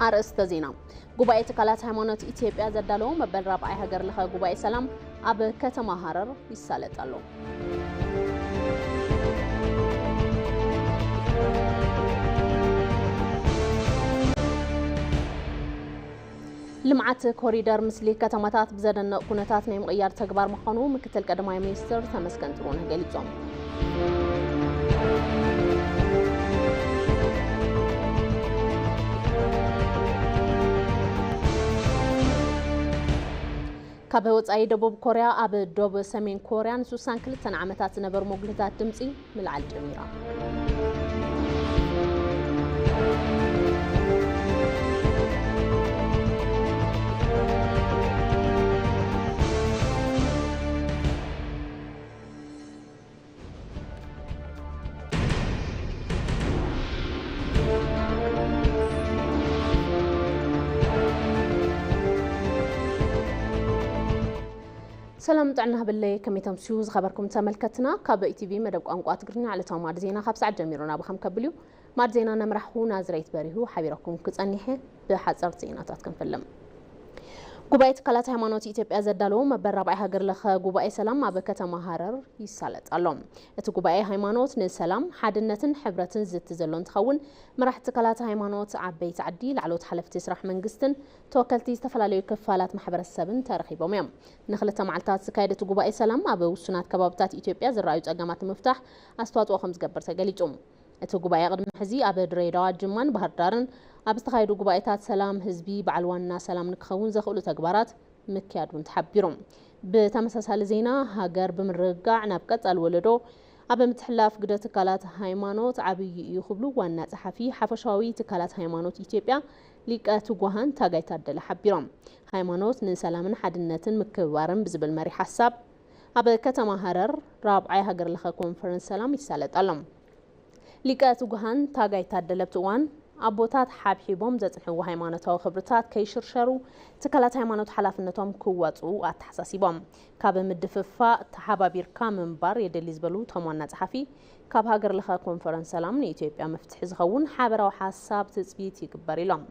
ኣርእስተ ዜና። ጉባኤ ትካላት ሃይማኖት ኢትዮጵያ ዘዳለዎ መበል ራብዓይ ሃገር ለኸ ጉባኤ ሰላም ኣብ ከተማ ሃረር ይሳለጥ ኣሎ። ልምዓት ኮሪደር ምስሊ ከተማታት ብዘደንቕ ኩነታት ናይ ምቕያር ተግባር ምዃኑ ምክትል ቀዳማይ ሚኒስትር ተመስገን ጥሩነህ ገሊጾም። ካብ ወጻኢ፣ ደቡብ ኮርያ ኣብ ዶብ ሰሜን ኮርያ ንስሳን ክልተን ዓመታት ዝነበሩ መጉልህታት ድምጺ ምልዓል ጀሚራ። ሰላም ጥዕና ሃበለይ፣ ከመይ ተምስዩ ዝኸበርኩም ተመልከትና። ካብ ኢቲቪ መደብ ቋንቋ ትግርኛ ዕለታዊ ማዕድ ዜና ካብ ሰዓት ጀሚሩ ናባኹም ከብል እዩ። ማዕድ ዜና እናመራሕኹ ናዝሬት በሪሁ ሓቢረኩም ክጸኒሐ። ብሓጸርቲ ዜናታት ክንፍልም። ጉባኤ ትካላት ሃይማኖት ኢትዮጵያ ዘዳለዎ መበል ራብዓይ ሃገር ለኸ ጉባኤ ሰላም ኣብ ከተማ ሃረር ይሳለጥ ኣሎ። እቲ ጉባኤ ሃይማኖት ንሰላም፣ ሓድነትን ሕብረትን ዝዝቲ ዘሎ እንትኸውን፣ መራሕቲ ትካላት ሃይማኖት፣ ዓበይቲ ዓዲ፣ ላዕለዎት ሓለፍቲ ስራሕ መንግስትን ተወከልቲ ዝተፈላለዩ ክፋላት ማሕበረሰብን ተረኺቦም እዮም። ንክልተ መዓልታት ዝካየድ እቲ ጉባኤ ሰላም ኣብ ውሱናት ከባብታት ኢትዮጵያ ዝረኣዩ ጸገማት ንምፍታሕ ኣስተዋጽኦ ከም ዝገብር ተገሊጹ። እቲ ጉባኤ ቅድሚ ሕዚ ኣብ ድሬዳዋ፣ ጅማን ባህር ዳርን ኣብ ዝተኻየዱ ጉባኤታት ሰላም ህዝቢ በዓል ዋና ሰላም ንክኸውን ዘኽእሉ ተግባራት ምክያድ እውን ተሓቢሩ። ብተመሳሳሊ ዜና፣ ሃገር ብምርግጋዕ ናብ ቀጻሊ ወለዶ ኣብ ምትሕልላፍ ግደ ትካላት ሃይማኖት ዓብዪ እዩ ክብሉ ዋና ጸሓፊ ሓፈሻዊ ትካላት ሃይማኖት ኢትዮጵያ ሊቀ ትጉሃን ታጋይ ታደለ ሓቢሮም። ሃይማኖት ንሰላምን ሓድነትን ምክብባርን ብዝብል መሪ ሓሳብ ኣብ ከተማ ሃረር ራብዓይ ሃገር ለኸ ኮንፈረንስ ሰላም ይሳለጥ ኣሎ። ሊቀ ትጉሃን ታጋይ ታደለ ኣብቲ እዋን፣ ኣቦታት ሓብሒቦም ዘጽንሕዎ ሃይማኖታዊ ክብርታት ከይሽርሸሩ ትካላት ሃይማኖት ሓላፍነቶም ክዋጽኡ ኣተሓሳሲቦም። ካብ ምድፍፋእ ተሓባቢርካ ምንባር የድሊ ዝበሉ እቶም ዋና ጸሓፊ፣ ካብ ሃገር ለኸ ኮንፈረንስ ሰላም ንኢትዮጵያ መፍትሒ ዝኸውን ሓበራዊ ሓሳብ ትጽቢት ይግበር ኢሎም።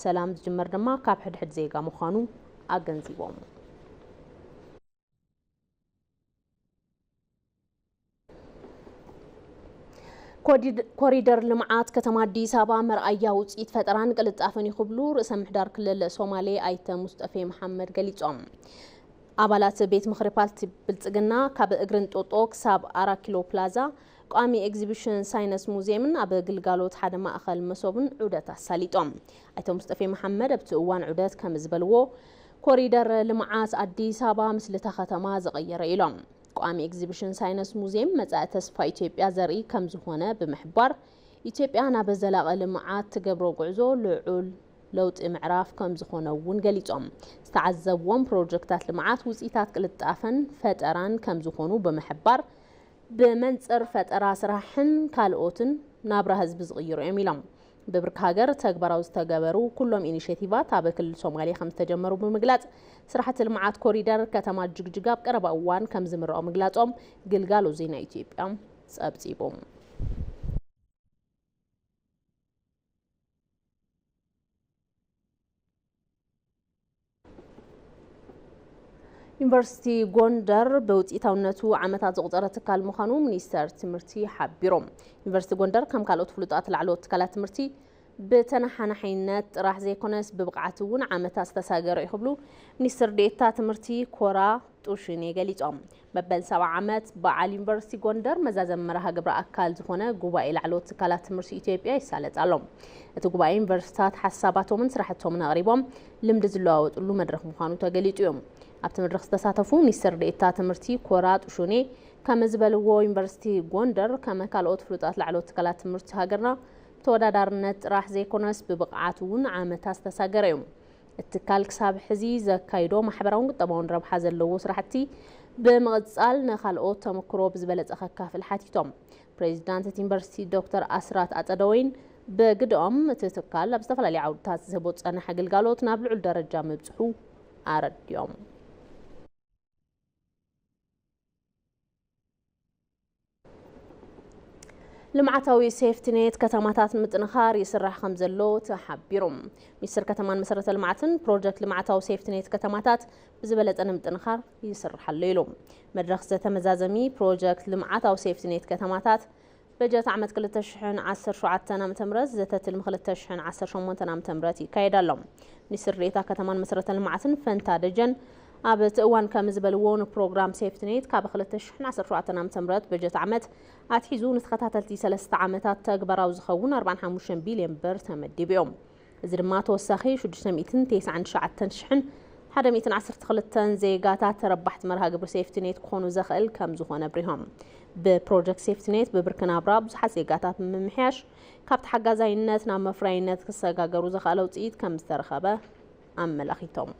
ሰላም ዝጅመር ድማ ካብ ሕድሕድ ዜጋ ምዃኑ ኣገንዚቦም። ኮዲድ-፣ ኮሪደር ልምዓት ከተማ ኣዲስ ኣበባ መርኣያ ውፅኢት ፈጠራን ቅልጣፈን እዩ ክብሉ ርእሰ ምሕዳር ክልል ሶማሌ ኣይተ ሙስጠፌ መሓመድ ገሊፆም። ኣባላት ቤት ምኽሪ ፓርቲ ብልፅግና ካብ እግሪ እንጦጦ ክሳብ ኣራት ኪሎ ፕላዛ ቋሚ ኤግዚቢሽን ሳይንስ ሙዚየምን ኣብ ግልጋሎት ሓደ ማእኸል መሶብን ዑደት ኣሳሊጦም። ኣይተ ሙስጠፌ መሓመድ ኣብቲ እዋን ዑደት ከም ዝበልዎ፣ ኮሪደር ልምዓት ኣዲስ ኣበባ ምስልታ ከተማ ዝቐየረ ኢሎም። ቋሚ ኤግዚቢሽን ሳይንስ ሙዚየም መጻኢ ተስፋ ኢትዮጵያ ዘርኢ ከም ዝኾነ ብምሕባር፣ ኢትዮጵያ ናብ ዘላቒ ልምዓት ትገብሮ ጉዕዞ ልዑል ለውጢ ምዕራፍ ከም ዝኾነ እውን ገሊጾም። ዝተዓዘብዎም ፕሮጀክታት ልምዓት ውጽኢታት ቅልጣፈን ፈጠራን ከም ዝኾኑ ብምሕባር፣ ብመንጽር ፈጠራ ስራሕን ካልኦትን ናብራ ህዝቢ ዝቕይሩ እዮም ኢሎም። ብብርኪ ሃገር ተግባራዊ ዝተገበሩ ኩሎም ኢኒሼቲቫት ኣብ ክልል ሶማሌ ከም ዝተጀመሩ ብምግላጽ፣ ስራሕቲ ልምዓት ኮሪደር ከተማ ጅግጅጋ ኣብ ቀረባ እዋን ከም ዝምረቑ ምግላጾም ግልጋሎት ዜና ኢትዮጵያ ጸብጺቡ። ዩኒቨርሲቲ ጎንደር ብውፅኢታውነቱ ዓመታት ዘቑፀረ ትካል ምዃኑ ሚኒስተር ትምህርቲ ሓቢሩ። ዩኒቨርሲቲ ጎንደር ከም ካልኦት ፍሉጣት ላዕለዎት ትካላት ትምህርቲ ብተነሓናሓይነት ጥራሕ ዘይኮነስ ብብቕዓት እውን ዓመታት ዝተሳገረ እዩ ክብሉ ሚኒስትር ዴኤታ ትምህርቲ ኮራ ጡሽኔ ገሊጾም። መበል ሰብዓ ዓመት በዓል ዩኒቨርሲቲ ጎንደር መዛዘሚ መርሃ ግብሪ ኣካል ዝኾነ ጉባኤ ላዕለዎት ትካላት ትምህርቲ ኢትዮጵያ ይሳለጥ ኣሎ። እቲ ጉባኤ ዩኒቨርሲታት ሓሳባቶምን ስራሕቶምን ኣቕሪቦም ልምዲ ዝለዋወጥሉ መድረኽ ምዃኑ ተገሊጹ እዩ። ኣብቲ መድረኽ ዝተሳተፉ ሚኒስትር ዴኤታ ትምህርቲ ኮራ ጡሹኔ ከም ዝበልዎ፣ ዩኒቨርሲቲ ጎንደር ከም ካልኦት ፍሉጣት ላዕለዎት ትካላት ትምህርቲ ሃገርና ብተወዳዳርነት ጥራሕ ዘይኮነስ ብብቕዓት እውን ዓመታት ዝተሳገረ እዩ። እቲ ትካል ክሳብ ሕዚ ዘካይዶ ማሕበራውን ቁጠባውን ረብሓ ዘለዎ ስራሕቲ ብምቕጻል ንኻልኦት ተመክሮ ብዝበለጸ ከካፍል ሓቲቶም። ፕሬዚዳንት እቲ ዩኒቨርሲቲ ዶክተር ኣስራት ኣጸደወይን ብግደኦም፣ እቲ ትካል ኣብ ዝተፈላለዩ ዓውድታት ዝህቦ ዝጸንሐ ግልጋሎት ናብ ልዑል ደረጃ ምብጽሑ ኣረዲኦም። ልምዓታዊ ሴፍቲኔት ከተማታት ንምጥንኻር ይስራሕ ከም ዘሎ ተሓቢሩ። ሚኒስትር ከተማን መሰረተ ልምዓትን ፕሮጀክት ልምዓታዊ ሴፍቲኔት ከተማታት ብዝበለጸ ንምጥንኻር ይስራሕ ኣሎ ኢሉ። መድረኽ ዘተ መዛዘሚ ፕሮጀክት ልምዓታዊ ሴፍቲኔት ከተማታት በጀት ዓመት ክልተ ሽሕን ዓሰርተ ሸውዓተን ዓመተ ምህረት ዘተ ትልሚ ክልተ ሽሕን ዓሰርተ ሸሞንተን ዓመተ ምህረት ይካየድ ኣሎ። ሚኒስትር ዴኤታ ከተማን መሰረተ ልምዓትን ፈንታ ደጀን ኣብ እቲ እዋን ከም ዝበልዎ፣ ንፕሮግራም ሴፍቲኔት ካብ ክልተ ሽሕን ዓሰርተ ሸውዓተን ዓመተ ምህረት በጀት ዓመት ኣትሒዙ ንተኸታተልቲ ሰለስተ ዓመታት ተግባራዊ ዝኸውን ኣርባዓን ሓሙሽተን ቢልዮን ብር ተመዲቡ እዩ። እዚ ድማ ተወሳኺ ሽዱሽተ ሚእትን ተስዓን ትሽዓተን ሽሕን ሓደ ሚእትን ዓሰርተ ክልተን ዜጋታት ተረባሕቲ መርሃ ግብሪ ሴፍቲኔት ክኾኑ ዘኽእል ከም ዝኾነ ኣብሪሆም። ብፕሮጀክት ሴፍቲኔት ብብርኪ ናብራ ብዙሓት ዜጋታት ብምምሕያሽ፣ ካብ ተሓጋዛይነት ናብ መፍረያይነት ክሰጋገሩ ዘኽኣለ ውፅኢት ከም ዝተረኸበ ኣመላኺቶም።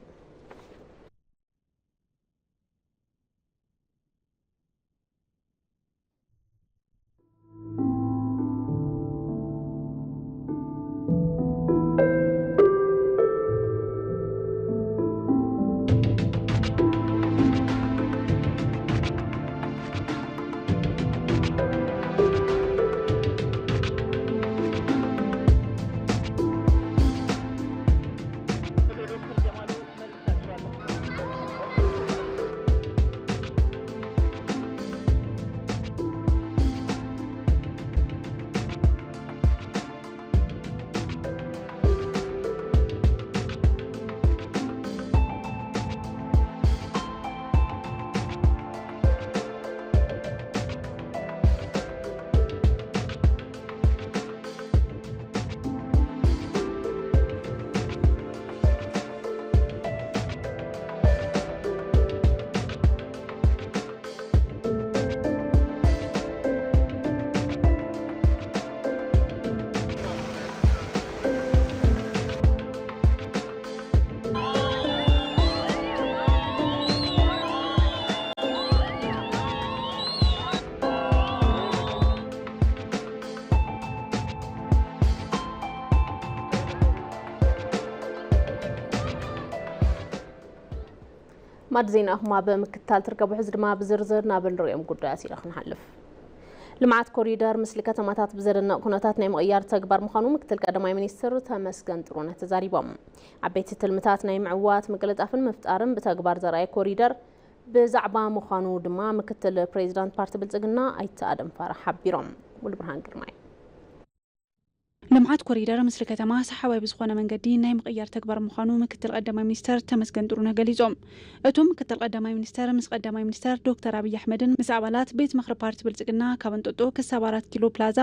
ማድ ዜናኹም ኣብ ምክትታል ትርከቡ። ሕዚ ድማ ብዝርዝር ናብ እንሪኦም ጉዳያት ኢና ክንሓልፍ። ልምዓት ኮሪደር ምስሊ ከተማታት ብዘደንቕ ኩነታት ናይ ምቕያር ተግባር ምዃኑ ምክትል ቀዳማይ ሚኒስትር ተመስገን ጥሩነህ ተዛሪቦም። ዓበይቲ ትልምታት ናይ ምዕዋት፣ ምቅልጣፍን ምፍጣርን ብተግባር ዘርኣየ ኮሪደር ብዛዕባ ምዃኑ ድማ ምክትል ፕሬዚዳንት ፓርቲ ብልጽግና ኣይተ ኣደም ፋራሕ ሓቢሮም። ሙሉ ብርሃን ግርማይ። ልምዓት ኮሪደር ምስሊ ከተማ ሰሓባይ ብዝኾነ መንገዲ ናይ ምቕያር ተግባር ምዃኑ ምክትል ቀዳማይ ሚኒስተር ተመስገን ጥሩነህ ገሊጾም። እቶም ምክትል ቀዳማይ ሚኒስተር ምስ ቀዳማይ ሚኒስተር ዶክተር ኣብይ ኣሕመድን ምስ ኣባላት ቤት ምኽሪ ፓርቲ ብልጽግና ካብ እንጦጦ ክሳብ ኣራት ኪሎ ፕላዛ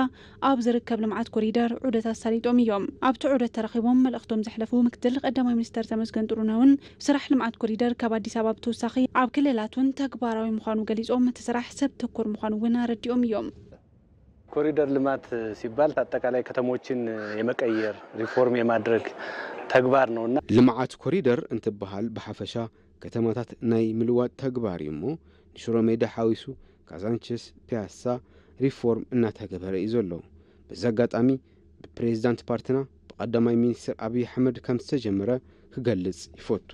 ኣብ ዝርከብ ልምዓት ኮሪደር ዑደት ኣሳሊጦም እዮም። ኣብቲ ዑደት ተረኺቦም መልእኽቶም ዘሕለፉ ምክትል ቀዳማይ ሚኒስተር ተመስገን ጥሩነህ እውን ስራሕ ልምዓት ኮሪደር ካብ ኣዲስ ኣበባ ብተወሳኺ ኣብ ክልላት እውን ተግባራዊ ምዃኑ ገሊጾም እቲ ስራሕ ሰብ ተኮር ምዃኑ እውን ኣረዲኦም እዮም። ኮሪደር ልማት ሲባል አጠቃላይ ከተሞችን የመቀየር፣ ሪፎርም የማድረግ ተግባር ነውና። ልምዓት ኮሪደር እንትበሃል ብሓፈሻ ከተማታት ናይ ምልዋጥ ተግባር እዩ እሞ፣ ንሽሮ ሜዳ ሓዊሱ ካዛንችስ፣ ፒያሳ ሪፎርም እናተገበረ እዩ ዘሎ። በዚ ኣጋጣሚ ብፕሬዚዳንት ፓርትና ብቀዳማይ ሚኒስትር ኣብይ ኣሕመድ ከም ዝተጀመረ ክገልጽ ይፈቱ።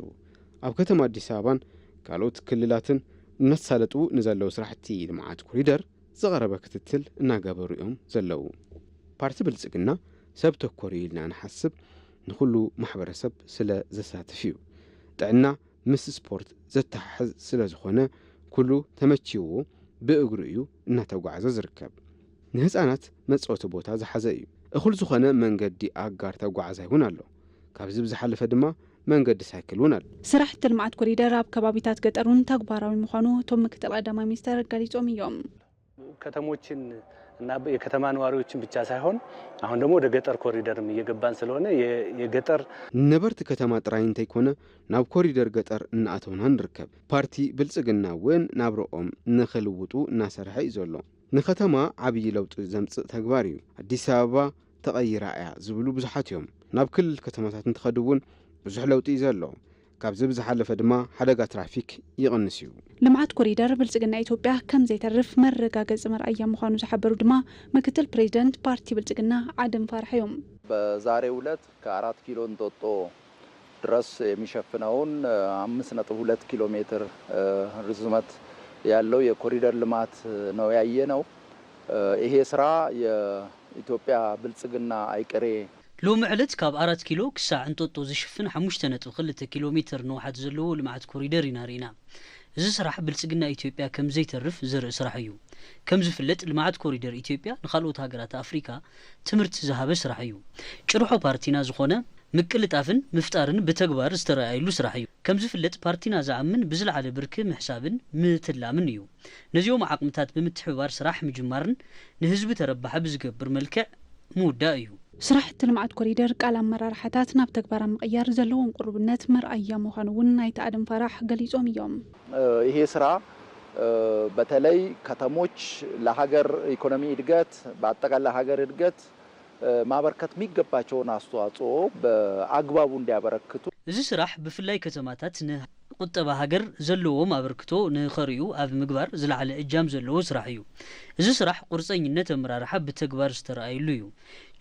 ኣብ ከተማ ኣዲስ ኣበባን ካልኦት ክልላትን እናተሳለጡ ንዘለዉ ስራሕቲ ልምዓት ኮሪደር ዝቐረበ ክትትል እናገበሩ እዮም ዘለዉ። ፓርቲ ብልጽግና ሰብ ተኮር እዩ ኢልና ንሓስብ፣ ንኹሉ ማሕበረሰብ ስለ ዘሳትፍ እዩ። ጥዕና ምስ ስፖርት ዘተሓሕዝ ስለ ዝኾነ፣ ኩሉ ተመችይዎ ብእግሩ እዩ እናተጓዕዘ ዝርከብ። ንህፃናት መፃወቲ ቦታ ዝሓዘ እዩ። እኹል ዝኾነ መንገዲ ኣጋር ተጓዓዛይ እውን ኣሎ። ካብዚ ብዝሓለፈ ድማ መንገዲ ሳይክል እውን ኣሎ። ስራሕቲ ልምዓት ኮሪደር ኣብ ከባቢታት ገጠር እውን ተግባራዊ ምዃኑ እቶም ምክትል ቀዳማይ ሚኒስተር ገሊጾም እዮም። ከተሞችን እና የከተማ ነዋሪዎችን ብቻ ሳይሆን አሁን ደግሞ ወደ ገጠር ኮሪደርም እየገባን ስለሆነ የ-፣ የገጠር ነበርቲ ከተማ ጥራይ እንተይኮነ ናብ ኮሪደር ገጠር እናኣተውና ንርከብ። ፓርቲ ብልጽግና እውን ናብረኦም ንኽልውጡ እናሰርሐ እዩ ዘሎ። ንከተማ ዓብዪ ለውጢ ዘምጽእ ተግባር እዩ። ኣዲስ ኣበባ ተቐይራ እያ ዝብሉ ብዙሓት እዮም። ናብ ክልል ከተማታት እንትኸዱ እውን ብዙሕ ለውጢ እዩ ዘሎ። ካብዚ ብዝሓለፈ ድማ ሓደጋ ትራፊክ ይቕንስ እዩ። ልምዓት ኮሪደር ብልጽግና ኢትዮጵያ ከም ዘይተርፍ መረጋገጺ መርኣያ ምዃኑ ዝሓበሩ ድማ ምክትል ፕሬዚደንት ፓርቲ ብልጽግና ኣደም ፋራሕ እዮም። በዛሬው ዕለት ከአራት ኪሎ እንጦጦ ድረስ የሚሸፍነውን አምስት ነጥብ ሁለት ኪሎ ሜትር ርዝመት ያለው የኮሪደር ልማት ነው ያየነው። ይሄ ስራ የኢትዮጵያ ብልጽግና አይቀሬ። ሎሚ ዕለት ካብ ኣራት ኪሎ ክሳዕ እንጦጦ ዝሽፍን ሓሙሽተ ነጥቢ ክልተ ኪሎ ሜትር ንውሓት ዘለዎ ልምዓት ኮሪደር ኢና ርኢና። እዚ ስራሕ ብልጽግና ኢትዮጵያ ከም ዘይተርፍ ዘርኢ ስራሕ እዩ። ከም ዝፍለጥ ልምዓት ኮሪደር ኢትዮጵያ ንኻልኦት ሃገራት ኣፍሪካ ትምህርቲ ዝሃበ ስራሕ እዩ። ጭርሖ ፓርቲና ዝኾነ ምቅልጣፍን ምፍጣርን ብተግባር ዝተረኣየሉ ስራሕ እዩ። ከም ዝፍለጥ ፓርቲና ዝኣምን ብዝለዓለ ብርኪ ምሕሳብን ምትላምን እዩ። ነዚኦም ዓቕምታት ብምትሕብባር ስራሕ ምጅማርን ንህዝቢ ተረባሒ ብዝገብር መልክዕ ምውዳእ እዩ። ስራሕቲ ልምዓት ኮሪደር ቃል ኣመራርሓታት ናብ ተግባር ኣብ ምቕያር ዘለዎም ቅሩብነት መርኣያ ምዃኑ እውን ኣይተ ኣደም ፋራሕ ገሊፆም እዮም። ይሄ ስራ በተለይ ከተሞች ለሀገር ኢኮኖሚ እድገት በአጠቃላይ ለሀገር እድገት ማበርከት የሚገባቸውን አስተዋጽኦ በአግባቡ እንዲያበረክቱ። እዚ ስራሕ ብፍላይ ከተማታት ንቁጠባ ሃገር ዘለዎም ኣበርክቶ ንኸርእዩ ኣብ ምግባር ዝለዓለ እጃም ዘለዎ ስራሕ እዩ። እዚ ስራሕ ቁርፀኝነት ኣመራርሓ ብተግባር ዝተረኣየሉ እዩ።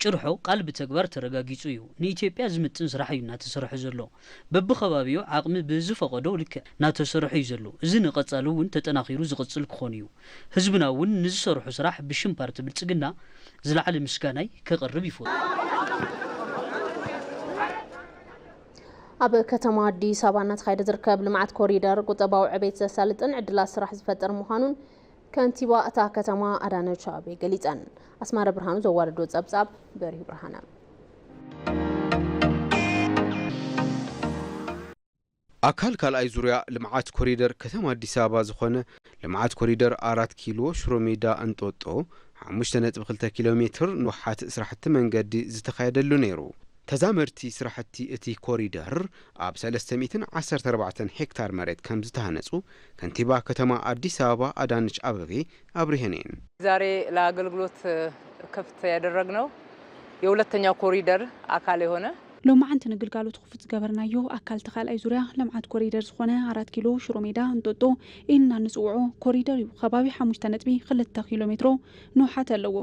ጭርሖ ቃል ብተግባር ተረጋጊፁ እዩ። ንኢትዮጵያ ዝምጥን ስራሕ እዩ እናተሰርሐ ዘሎ። በብኸባቢኡ ዓቕሚ ብዝፈቐዶ ልክዕ እናተሰርሑ እዩ ዘሎ። እዚ ንቐፃሊ እውን ተጠናኺሩ ዝቕፅል ክኾን እዩ። ህዝብና እውን ንዝሰርሑ ስራሕ ብሽም ፓርቲ ብልፅግና ዝለዓለ ምስጋናይ ከቕርብ ይፈቱ። ኣብ ከተማ ኣዲስ ኣበባ እናተኻየደ ዝርከብ ልምዓት ኮሪደር ቁጠባዊ ዕቤት ዘሳልጥን ዕድላት ስራሕ ዝፈጥር ምዃኑን ከንቲባ እታ ከተማ ኣዳነች ኣቤቤ ገሊፀን። ኣስማረ ብርሃኑ ዘዋደዶ ፀብፃብ በሪሁ ብርሃነ። ኣካል ካልኣይ ዙርያ ልምዓት ኮሪደር ከተማ ኣዲስ ኣበባ ዝኾነ ልምዓት ኮሪደር ኣራት ኪሎ ሽሮ ሜዳ እንጦጦ ሓሙሽተ ነጥቢ ክልተ ኪሎ ሜትር ንውሓት ስራሕቲ መንገዲ ዝተኻየደሉ ነይሩ። ተዛመድቲ ስራሕቲ እቲ ኮሪደር ኣብ ሰለስተ ሚእትን ዓሰርተ ኣርባዕተን ሄክታር መሬት ከም ዝተሃነፁ ከንቲባ ከተማ ኣዲስ ኣበባ ኣዳነች ኣበቤ ኣብሪሀን እየን። ዛሬ ለአገልግሎት ክፍት ያደረግነው የሁለተኛው ኮሪደር አካል የሆነ ሎማዓንቲ ንግልጋሎት ክፉት ዝገበርናዮ ኣካል ተኻልኣይ ዙርያ ልምዓት ኮሪደር ዝኾነ ኣራት ኪሎ ሽሮ ሜዳ እንጦጦ ኢልና ንፅውዖ ኮሪደር እዩ። ከባቢ ሓሙሽተ ነጥቢ ክልተ ኪሎ ሜትሮ ንውሓት ኣለዎ።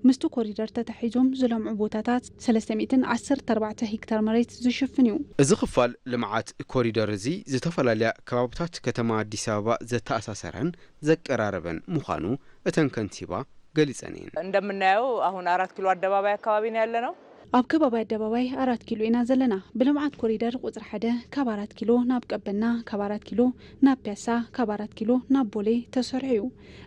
ምስቲ ኮሪደር ተተሒዞም ዝለምዑ ቦታታት ሰለስተ ሚእትን ዓሰርተ ኣርባዕተ ሄክታር መሬት ዝሽፍን እዩ። እዚ ክፋል ልምዓት ኮሪደር እዚ ዝተፈላለያ ከባብታት ከተማ ኣዲስ ኣበባ ዘተኣሳሰረን ዘቀራረበን ምዃኑ እተን ከንቲባ ገሊጸን እየን። እንደምናየው አሁን አራት ኪሎ አደባባይ አካባቢ ነው ያለነው። ኣብ ከባቢ ኣደባባይ ኣራት ኪሎ ኢና ዘለና። ብልምዓት ኮሪደር ቁፅሪ ሓደ ካብ ኣራት ኪሎ ናብ ቀበና፣ ካብ ኣራት ኪሎ ናብ ፒያሳ፣ ካብ ኣራት ኪሎ ናብ ቦሌ ተሰሪሑ እዩ።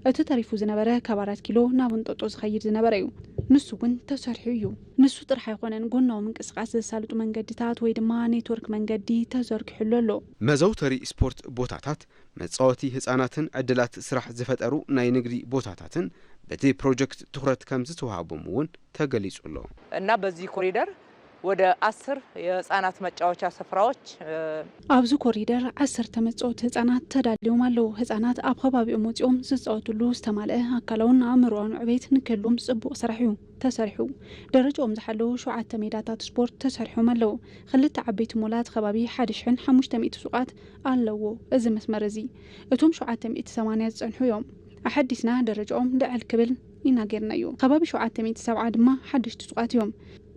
እቲ ተሪፉ ዝነበረ ካብ ኣራት ኪሎ ናብ እንጦጦ ዝኸይድ ዝነበረ እዩ። ንሱ እውን ተሰሪሑ እዩ። ንሱ ጥራሕ ኣይኮነን፣ ጎናዊ ምንቅስቃስ ዘሳልጡ መንገድታት ወይ ድማ ኔትወርክ መንገዲ ተዘርጊሑሉ ኣሎ። መዘውተሪ ስፖርት ቦታታት፣ መጻወቲ ህጻናትን ዕድላት ስራሕ ዝፈጠሩ ናይ ንግዲ ቦታታትን በቲ ፕሮጀክት ትኹረት ከም ዝተዋህቦም እውን ተገሊጹ ኣሎ። እና በዚህ ኮሪደር ወደ አስር የህፃናት መጫወቻ ስፍራዎች ኣብዚ ኮሪደር ዓሰርተ መጻወቲ ህጻናት ተዳልዮም ኣለዉ። ህጻናት ኣብ ከባቢኦም ወጺኦም ዝጻወትሉ ዝተማልአ ኣካላውን ኣእምሮኣውን ዕቤት ንክህልዎም ጽቡቕ ስራሕ እዩ ተሰሪሑ። ደረጃኦም ዝሓለዉ ሸውዓተ ሜዳታት ስፖርት ተሰሪሖም ኣለዉ። ክልተ ዓበይቲ ሞላት ከባቢ ሓደ ሽሕን ሓሙሽተ ሚእቲ ሱቓት ኣለዎ እዚ መስመር እዚ። እቶም ሸውዓተ ሚእቲ ሰማንያ ዝጸንሑ እዮም። ኣሐዲስና ደረጃኦም ልዕል ክብል ኢና ጌርናዮ። ከባቢ ሸውዓተ ሚእቲ ሰብዓ ድማ ሓደሽቲ ሱቓት እዮም።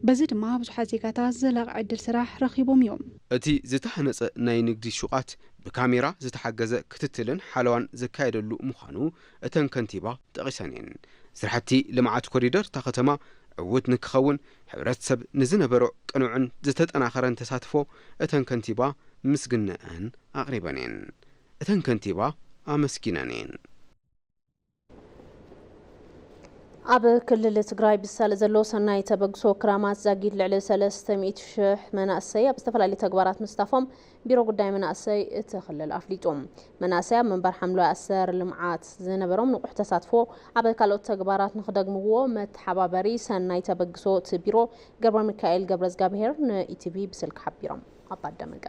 በዚ ድማ ብዙሓት ዜጋታት ዘላቒ ዕድል ስራሕ ረኺቦም እዮም። እቲ ዝተሃነፀ ናይ ንግዲ ሹቓት ብካሜራ ዝተሓገዘ ክትትልን ሓለዋን ዝካየደሉ ምዃኑ እተን ከንቲባ ጠቒሰን እየን። ስራሕቲ ልምዓት ኮሪደር እታ ከተማ ዕዉት ንክኸውን ሕብረተሰብ ንዝነበሮ ቅኑዕን ዝተጠናኸረን ተሳትፎ እተን ከንቲባ ምስግነአን ኣቕሪበን እየን። እተን ከንቲባ ኣመስጊነን እየን። ኣብ ክልል ትግራይ ብዝሳለጥ ዘሎ ሰናይ ተበግሶ ክራማት ዛጊድ ልዕሊ ሰለስተ ሚእቲ ሽሕ መናእሰይ ኣብ ዝተፈላለዩ ተግባራት ምስታፎም ቢሮ ጉዳይ መናእሰይ እቲ ክልል ኣፍሊጡ። መናእሰይ ኣብ ምንባር ሓምለዋይ ኣሰር ልምዓት ዝነበሮም ንቑሕ ተሳትፎ ኣብ ካልኦት ተግባራት ንክደግምዎ መተሓባበሪ ሰናይ ተበግሶ እቲ ቢሮ ገብረ ሚካኤል ገብረ እግዚኣብሄር ንኢቲቪ ብስልኪ ሓቢሮም። ኣባደመቀ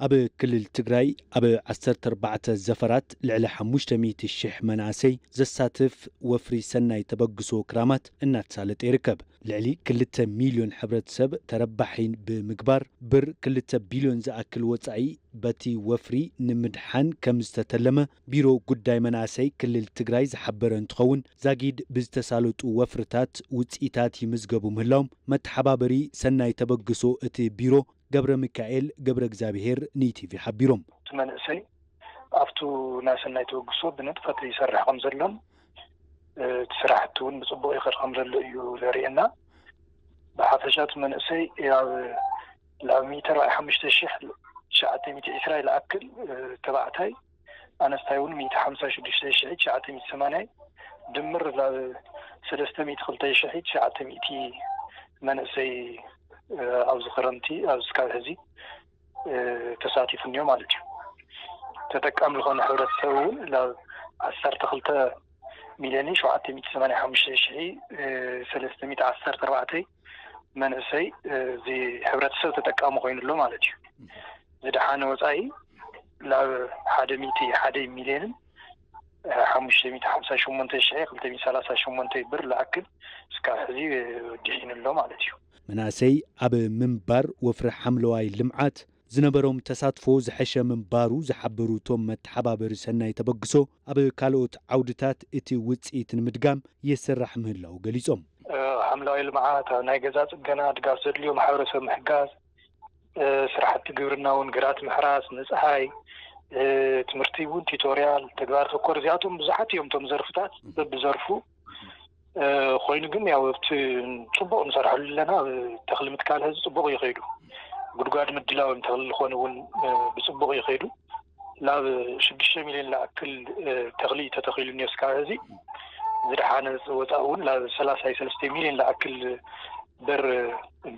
ኣብ ክልል ትግራይ ኣብ ዓሰርተ ኣርባዕተ ዘፈራት ልዕሊ ሓሙሽተ ሚእቲ ሽሕ መናእሰይ ዘሳትፍ ወፍሪ ሰናይ ተበግሶ ክራማት እናተሳለጠ ይርከብ። ልዕሊ ክልተ ሚልዮን ሕብረተሰብ ተረባሒ ብምግባር ብር ክልተ ቢልዮን ዝኣክል ወፃኢ በቲ ወፍሪ ንምድሓን ከም ዝተተለመ ቢሮ ጉዳይ መናእሰይ ክልል ትግራይ ዝሓበረ እንትኸውን ዛጊድ ብዝተሳለጡ ወፍርታት ውፅኢታት ይምዝገቡ ምህላዎም መተሓባበሪ ሰናይ ተበግሶ እቲ ቢሮ ገብረሚካኤል ገብረእግዚኣብሄር ንኢቲቪ ሓቢሮም። እቲ መንእሰይ ኣብቱ ናይ ሰናይ ተበግሶ ብንጥፈት ይሰርሕ ከም ዘሎን እቲ ስራሕቲ እውን ብፅቡቕ ይኸድ ከም ዘሎ እዩ ዘርእየና። ብሓፈሻ እቲ መንእሰይ ኣብ ላብ ሚእቲ ኣርባዕተ ሓሙሽተ ሽሕ ትሽዓተ ሚእቲ ዕስራ ይለኣክል ተባዕታይ፣ ኣነስታይ እውን ሚእቲ ሓምሳ ሽዱሽተ ሽሕ ትሽዓተ ሚእቲ ሰማንያ፣ ድምር ላብ ሰለስተ ሚእቲ ክልተ ሽሕ ትሽዓተ ሚእቲ መንእሰይ ኣብዚ ክረምቲ ኣብዚ ካብ ሕዚ ተሳቲፉ እኒኦ ማለት እዩ። ተጠቃሚ ዝኾነ ሕብረተሰብ እውን ላብ ዓሰርተ ክልተ ሚልዮን ሸውዓተ ሚእቲ ሰማንያ ሓሙሽተ ሽሕ ሰለስተ ሚእቲ ዓሰርተ ኣርባዕተ መንእሰይ እዚ ሕብረተሰብ ተጠቃሚ ኮይኑ ኣሎ ማለት እዩ። ዝደሓነ ወፃኢ ላብ ሓደ ሚእቲ ሓደ ሚልዮንን ሓሙሽተ ሚእቲ ሓምሳ ሸሞንተ ሽሕ ክልተ ሚእቲ ሰላሳ ሸሞንተ ብር ለኣክል እስካብ ሕዚ ድሒኑ ኣሎ ማለት እዩ። መናእሰይ ኣብ ምንባር ወፍሪ ሓምለዋይ ልምዓት ዝነበሮም ተሳትፎ ዝሐሸ ምንባሩ ዝሓበሩ እቶም መተሓባበሪ ሰናይ ተበግሶ፣ ኣብ ካልኦት ዓውድታት እቲ ውፅኢት ንምድጋም ይስራሕ ምህላው ገሊፆም። ሓምለዋይ ልምዓት፣ ኣብ ናይ ገዛ ፅገና፣ ድጋፍ ዘድልዮ ማሕበረሰብ ምሕጋዝ፣ ስራሕቲ ግብርና እውን ግራት ምሕራስ፣ ንፀሓይ፣ ትምህርቲ እውን ቲቶርያል፣ ተግባር ተኮር፣ እዚኣቶም ብዙሓት እዮም እቶም ዘርፍታት በብዘርፉ። ኮይኑ ግን ያው ኣብቲ ፅቡቕ ንሰርሐሉ ኣለና። ኣብ ተኽሊ ምትካል ህዚ ፅቡቕ እዩ ከይዱ። ጉድጓድ ምድላውን ተኽሊ ዝኾነ እውን ብፅቡቕ እዩ ከይዱ። ናብ ሽዱሽተ ሚልዮን ዝኣክል ተኽሊ ተተኺሉ እኒኦ እስካብ ህዚ። ዝደሓነ ወፃኢ እውን ናብ ሰላሳ ሰለስተ ሚልዮን ዝኣክል ብር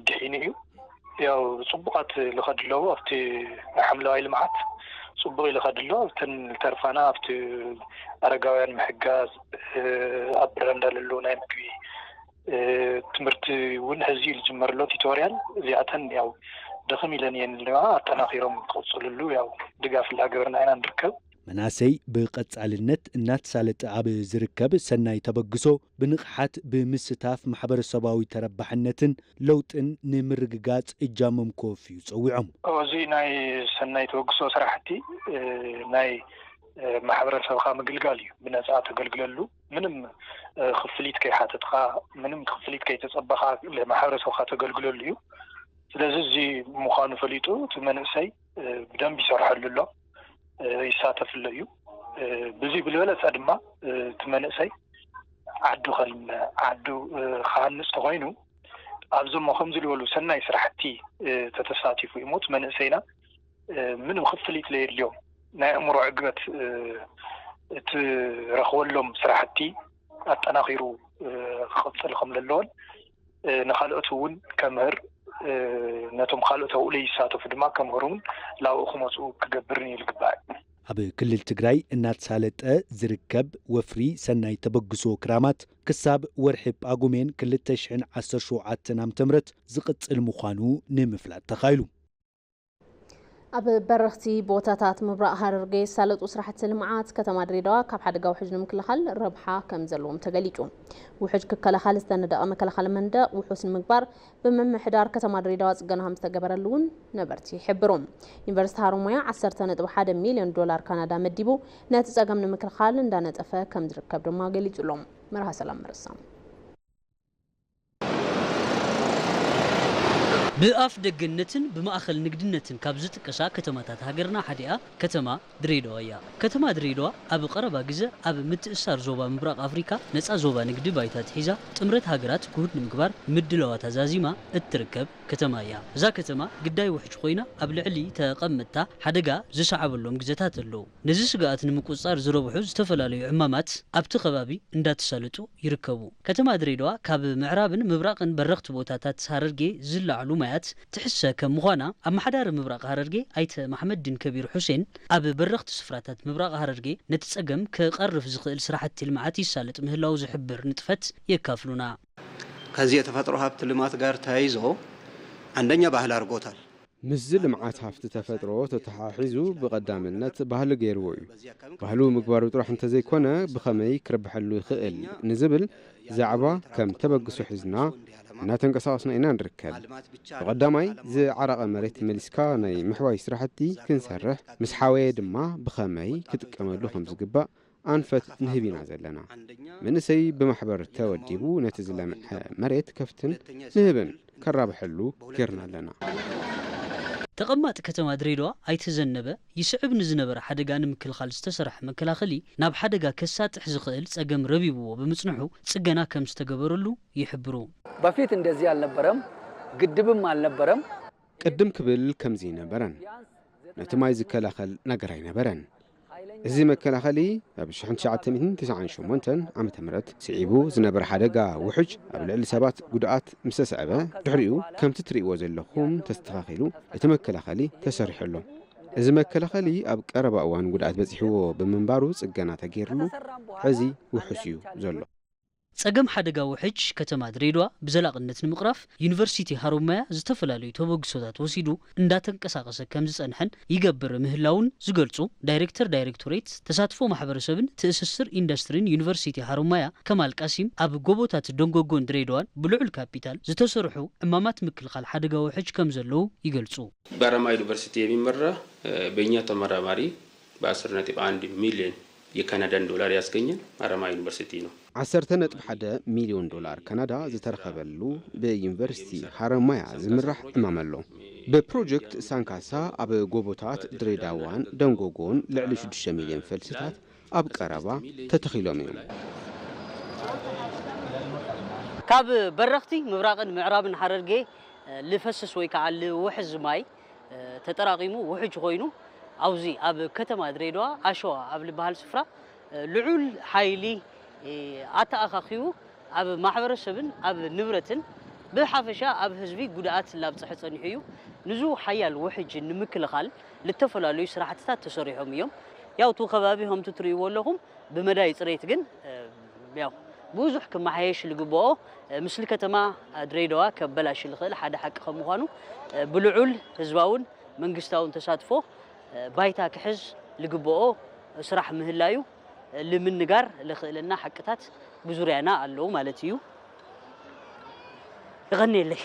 ድሒኑ እዩ። ያው ፅቡቓት ልኸዱ ኣለዉ። ኣብቲ ሓምለዋይ ልምዓት ፅቡቕ እዩ ልኸዱ ኣሎ። ኣብተን ዝተርፋና ኣብቲ ኣረጋውያን ምሕጋዝ፣ ኣብ በረንዳ ለለዉ ናይ ምግቢ ትምህርቲ እውን ሕዚ እዩ ዝጅመር ኣሎ፣ ቲቶርያል። እዚኣተን ያው ድኽም ኢለን እየን ኣለዋ፣ ኣጠናኺሮም ክቕፅልሉ ያው ድጋፍ እናገበርና ኢና ንርከብ። መናሰይ ብቐጻልነት እናተሳለጠ ኣብ ዝርከብ ሰናይ ተበግሶ ብንቕሓት ብምስታፍ ማሕበረሰባዊ ተረባሕነትን ለውጥን ንምርግጋጽ እጃሞም ክወፍዩ ጸዊዖም። እዚ ናይ ሰናይ ተበግሶ ስራሕቲ ናይ ማሕበረሰብካ ምግልጋል እዩ። ብነፃ ተገልግለሉ፣ ምንም ክፍሊት ከይሓተትካ፣ ምንም ክፍሊት ከይተፀበኻ ማሕበረሰብካ ተገልግለሉ እዩ። ስለዚ እዚ ምዃኑ ፈሊጡ እቲ መንእሰይ ብደንብ ይሰርሐሉ ኣሎ፣ ይሳተፍሉ እዩ። ብዚ ብዝበለፀ ድማ እቲ መንእሰይ ዓዱ ከልምዕ፣ ዓዱ ክሃንፅ ተኾይኑ፣ ኣብዚ እሞ ከምዚ ዝበሉ ሰናይ ስራሕቲ ተተሳቲፉ እዩ። እሞ እቲ መንእሰይና ምንም ክፍሊት ለየድልዮም ናይ ኣእምሮ ዕግበት እትረኽበሎም ስራሕቲ ኣጠናኺሩ ክቕፅል ከም ዘለዎን ንኻልኦት እውን ከምህር፣ ነቶም ካልኦት ኣብኡ ለይሳተፉ ድማ ከምህር እውን ናብኡ ክመፁ ክገብርን እዩ ዝግባእ። ኣብ ክልል ትግራይ እናተሳለጠ ዝርከብ ወፍሪ ሰናይ ተበግሶ ክራማት ክሳብ ወርሒ ጳጉሜን ክልተ ሽሕን ዓሰርተ ሸውዓተን ዓመተ ምህረት ዝቕጽል ምዃኑ ንምፍላጥ ተኻኢሉ። ኣብ በረኽቲ ቦታታት ምብራቕ ሃረርጌ ዝሳለጡ ስራሕቲ ልምዓት ከተማ ድሬዳዋ ካብ ሓደጋ ውሕጅ ንምክልኻል ረብሓ ከም ዘለዎም ተገሊጹ። ውሕጅ ክከላኸል ዝተነደቐ መከላኸሊ መንደቕ ውሑስ ንምግባር ብምምሕዳር ከተማ ድሬዳዋ ጽገና ከም ዝተገበረሉ እውን ነበርቲ ይሕብሩ። ዩኒቨርሲቲ ሃሮማያ ዓሰርተ ነጥቢ ሓደ ሚልዮን ዶላር ካናዳ መዲቡ ነቲ ጸገም ንምክልኻል እንዳነጠፈ ከም ዝርከብ ድማ ገሊጹ ኣሎ። መርሃ ሰላም መረሳ። ብኣፍ ደግነትን ብማእኸል ንግድነትን ካብ ዝጥቀሳ ከተማታት ሃገርና ሓዲኣ ከተማ ድሬዳዋ እያ። ከተማ ድሬዳዋ ኣብ ቀረባ ግዘ ኣብ ምትእስሳር ዞባ ምብራቕ ኣፍሪካ ነፃ ዞባ ንግዲ ባይታ ኣትሒዛ ጥምረት ሃገራት ክሁድ ንምግባር ምድላዋታ ዛዚማ እትርከብ ከተማ እያ። እዛ ከተማ ግዳይ ውሕጅ ኮይና ኣብ ልዕሊ ተቐመጥታ ሓደጋ ዝሰዓበሎም ግዘታት ኣለዉ። ነዚ ስግኣት ንምቁፅፃር ዝረብሑ ዝተፈላለዩ ዕማማት ኣብቲ ከባቢ እንዳተሳለጡ ይርከቡ። ከተማ ድሬዳዋ ካብ ምዕራብን ምብራቕን በረኽቲ ቦታታት ሃረርጌ ዝለዓሉ ማያት ትሕሰ ከም ምዃና ኣመሓዳሪ ምብራቕ ሃረርጌ ኣይተ ማሕመድዲን ከቢር ሑሴን ኣብ በረኽቲ ስፍራታት ምብራቕ ሃረርጌ ነቲ ጸገም ክቐርፍ ዝኽእል ስራሕቲ ልምዓት ይሳለጥ ምህላዉ ዝሕብር ንጥፈት የካፍሉና። ከዚ የተፈጥሮ ሃብት ልማት ጋር ተያይዞ አንደኛ ባህል አድርጎታል። ምስዚ ልምዓት ሃፍቲ ተፈጥሮ ተተሓሒዙ ብቐዳምነት ባህሊ ገይርዎ እዩ። ባህሉ ምግባሩ ጥራሕ እንተዘይኮነ ብኸመይ ክርብሐሉ ይኽእል ንዝብል ዛዕባ ከም ተበግሶ ሒዝና እናተንቀሳቐስና ኢና ንርከብ። ብቐዳማይ ዝዓረቐ መሬት መሊስካ ናይ ምሕዋይ ስራሕቲ ክንሰርሕ፣ ምስ ሓወየ ድማ ብኸመይ ክጥቀመሉ ከም ዝግባእ ኣንፈት ንህብ ኢና ዘለና። መንእሰይ ብማሕበር ተወዲቡ ነቲ ዝለምዐ መሬት ከፍትን ንህብን ከራብሐሉ ጌርና ኣለና። ተቐማጢ ከተማ ድሬዳዋ ኣይተ ዘነበ፣ ይስዕብ ንዝነበረ ሓደጋ ንምክልኻል ዝተሰርሐ መከላኸሊ ናብ ሓደጋ ከሳጥሕ ዝኽእል ጸገም ረቢብዎ ብምጽንሑ ጽገና ከም ዝተገበረሉ ይሕብሩ። በፊት እንደዚህ አልነበረም፣ ግድብም አልነበረም። ቅድም ክብል ከምዚ ኣይነበረን። ነቲ ማይ ዝከላኸል ነገር ኣይነበረን። እዚ መከላኸሊ ኣብ ሽሕን ትሽዓተ ሚእትን ትስዓን ሸሞንተን ዓመተ ምህረት ስዒቡ ዝነበረ ሓደጋ ውሕጅ ኣብ ልዕሊ ሰባት ጉድኣት ምስ ኣስዐበ፣ ድሕሪኡ ከምቲ ትርእይዎ ዘለኹም ተስተኻኺሉ እቲ መከላኸሊ ተሰሪሑ ኣሎ። እዚ መከላኸሊ ኣብ ቀረባ እዋን ጉድኣት በፂሕዎ ብምንባሩ ፅገና ተገይርሉ ሕዚ ውሑስ እዩ ዘሎ። ጸገም ሓደጋ ውሕጅ ከተማ ድሬዳዋ ብዘላቕነት ንምቕራፍ ዩኒቨርሲቲ ሃሮማያ ዝተፈላለዩ ተበግሶታት ወሲዱ እንዳተንቀሳቐሰ ከም ዝጸንሐን ይገብር ምህላውን ዝገልጹ ዳይሬክተር ዳይሬክቶሬት ተሳትፎ ማሕበረሰብን ትእስስር ኢንዱስትሪን ዩኒቨርሲቲ ሃሮማያ ከማል ቃሲም፣ ኣብ ጎቦታት ደንጎጎን ድሬዳዋን ብልዑል ካፒታል ዝተሰርሑ ዕማማት ምክልኻል ሓደጋ ውሕጅ ከም ዘለዉ ይገልጹ። በረማ ዩኒቨርሲቲ የሚመራ በእኛ ተመራማሪ በአስር ነጥብ አንድ ሚሊዮን የካናዳን ዶላር ያስገኘን አረማ ዩኒቨርሲቲ ነው። ዓሰርተ ነጥቢ ሓደ ሚልዮን ዶላር ካናዳ ዝተረኸበሉ ብዩኒቨርሲቲ ሃረማያ ዝምራሕ ዕማም ኣሎ። ብፕሮጀክት ሳንካሳ ኣብ ጎቦታት ድሬዳዋን ደንጎጎን ልዕሊ ሽዱሽተ ሚልዮን ፈልስታት ኣብ ቀረባ ተተኺሎም እዮም። ካብ በረኽቲ ምብራቕን ምዕራብን ሓረርጌ ልፈስስ ወይ ከዓ ልውሕዝ ማይ ተጠራቒሙ ውሕጅ ኮይኑ ኣብዚ ኣብ ከተማ ድሬዳዋ ኣሸዋ ኣብ ዝበሃል ስፍራ ልዑል ሓይሊ ኣተኣኻኺቡ ኣብ ማሕበረሰብን ኣብ ንብረትን ብሓፈሻ ኣብ ህዝቢ ጉድኣት ላብፀሐ ፀኒሑ እዩ። ንዙ ሓያል ውሕጅ ንምክልኻል ልተፈላለዩ ስራሕትታት ተሰሪሖም እዮም። ያው እቲ ከባቢ ከምቲ ትርእይዎ ኣለኹም ብመዳይ ፅሬት ግን ያው ብዙሕ ክመሓየሽ ልግብኦ፣ ምስሊ ከተማ ድሬዳዋ ከበላሽ ልኽእል ሓደ ሓቂ ከም ምዃኑ ብልዑል ህዝባውን መንግስታውን ተሳትፎ ባይታ ክሕዝ ልግብኦ ስራሕ ምህላዩ ልምንጋር ልኽእለና ሓቅታት ብዙርያና ኣለዉ ማለት እዩ። ይቐንየለይ።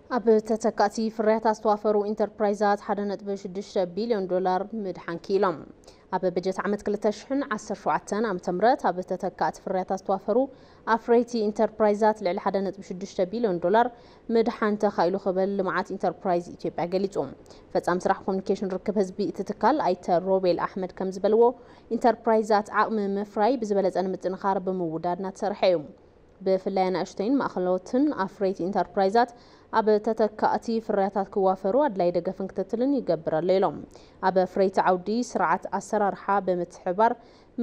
ኣብ ተተካእቲ ፍርያት ኣስተዋፈሩ ኢንተርፕራይዛት ሓደ ነጥቢ ሽዱሽተ ቢልዮን ዶላር ምድሓን ክኢሎም። ኣብ በጀት ዓመት ክልተ ሽሕን ዓሰርተ ሸውዓተን ዓመተ ምህረት ኣብ ተተካእቲ ፍርያት ኣስተዋፈሩ ኣፍረይቲ ኢንተርፕራይዛት ልዕሊ ሓደ ነጥቢ ሽዱሽተ ቢልዮን ዶላር ምድሓን ተኻኢሉ ክብል ልምዓት ኢንተርፕራይዝ ኢትዮጵያ ገሊጹ። ፈጻሚ ስራሕ ኮሙኒኬሽን ርክብ ህዝቢ እቲ ትካል ኣይተ ሮቤል ኣሕመድ ከም ዝበልዎ፣ ኢንተርፕራይዛት ዓቕሚ ምፍራይ ብዝበለጸ ንምጥንኻር ብምውዳድ እናተሰርሐ እዩ። ብፍላይ ኣናእሽተይን ማእኸሎትን ኣፍረይቲ ኢንተርፕራይዛት ኣብ ተተካእቲ ፍርያታት ክዋፈሩ ኣድላይ ደገፍን ክትትልን ይገብር ኣሎ ኢሎም። ኣብ ኣፍረይቲ ዓውዲ ስርዓት ኣሰራርሓ ብምትሕባር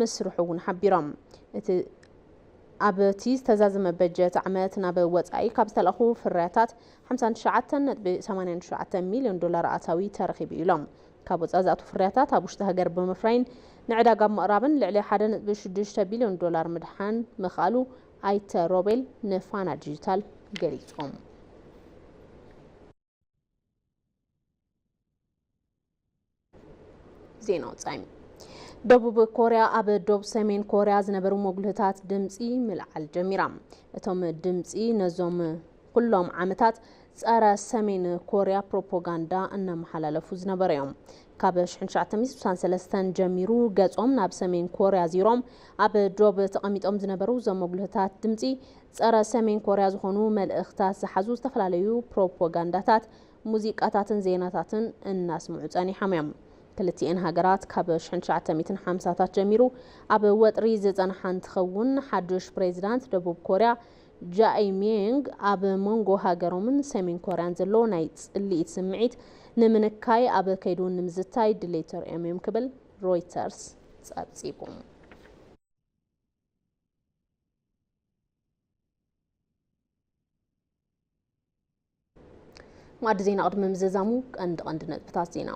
ምስርሑ እውን ሓቢሮም። እቲ ኣብቲ ዝተዛዘመ በጀት ዓመት ናብ ወፃኢ ካብ ዝተለኣኹ ፍርያታት ሓምሳን ትሽዓተን ነጥቢ ሰማንያን ትሽዓተን ሚልዮን ዶላር ኣታዊ ተረኺቡ ኢሎም። ካብ ወፃኢ ዝኣቱ ፍርያታት ኣብ ውሽጢ ሃገር ብምፍራይን ንዕዳጋ ብምቕራብን ልዕሊ ሓደ ነጥቢ ሽዱሽተ ቢልዮን ዶላር ምድሓን ምኽኣሉ ኣይተ ሮቤል ንፋና ዲጂታል ገሊጾም። ዜና ወጻኢ። ደቡብ ኮርያ ኣብ ዶብ ሰሜን ኮርያ ዝነበሩ መጉልህታት ድምጺ ምልዓል ጀሚራ። እቶም ድምጺ ነዞም ኩሎም ዓመታት ጸረ ሰሜን ኮርያ ፕሮፓጋንዳ እናመሓላለፉ ዝነበሩ እዮም። ካብ ሽሕን ትሽዓተ ሚእትን ስሳን ሰለስተን ጀሚሩ ገጾም ናብ ሰሜን ኮርያ ዚሮም ኣብ ዶብ ተቐሚጦም ዝነበሩ እዞም መጉልህታት ድምጺ ጸረ ሰሜን ኮርያ ዝኾኑ መልእኽታት ዝሓዙ ዝተፈላለዩ ፕሮፓጋንዳታት፣ ሙዚቃታትን ዜናታትን እናስምዑ ጸኒሖም እዮም። ክልቲኤን ሃገራት ካብ ሽሕን ትሽዓተ ሚእትን ሓምሳታት ጀሚሩ ኣብ ወጥሪ ዝጸንሓ እንትኸውን፣ ሓዱሽ ፕሬዚዳንት ደቡብ ኮርያ ጃኢ ሚንግ ኣብ መንጎ ሃገሮምን ሰሜን ኮርያን ዘሎ ናይ ጽልኢት ስምዒት ንምንካይ ኣብ ከይዱ ንምዝታይ ድሌት ተርእዮም እዮም ክብል ሮይተርስ ጸብጺቡ። መኣዲ ዜና ቅድሚ ምዝዛሙ ቀንዲ ቀንዲ ነጥብታት ዜና።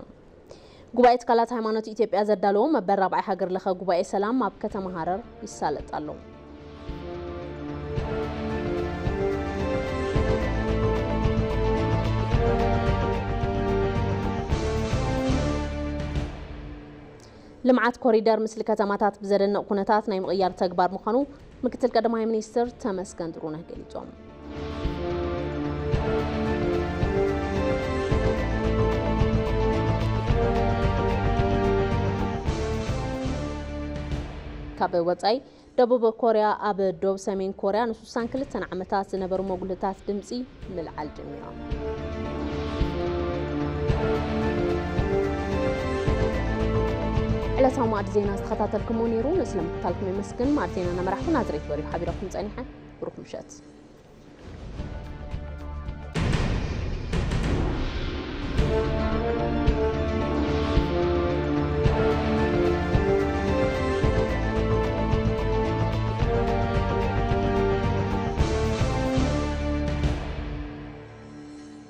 ጉባኤ ትካላት ሃይማኖት ኢትዮጵያ ዘዳለዎ መበል ራብዓይ ሃገር ለኸ ጉባኤ ሰላም ኣብ ከተማ ሃረር ይሳለጥ ኣሎ። ልምዓት ኮሪደር ምስሊ ከተማታት ብዘደንቕ ኩነታት ናይ ምቕያር ተግባር ምዃኑ ምክትል ቀዳማይ ሚኒስትር ተመስገን ጥሩነህ ገሊጾም። ብወጻኢ፣ ደቡብ ኮርያ ኣብ ዶብ ሰሜን ኮርያ ንስሳን ክልተን ዓመታት ዝነበሩ መጉልታት ድምጺ ምልዓል ጀሚራ። ዕለታዊ ማዕድ ዜና ዝተኸታተልኩሞ ነይሩ። ንስለ ምክታልኩም የመስግን። ማዕድ ዜና እናመራሕኩ ናዝሬት በሪሁ ሓቢረኩም ጸኒሐ። ብሩኽ ምሸት።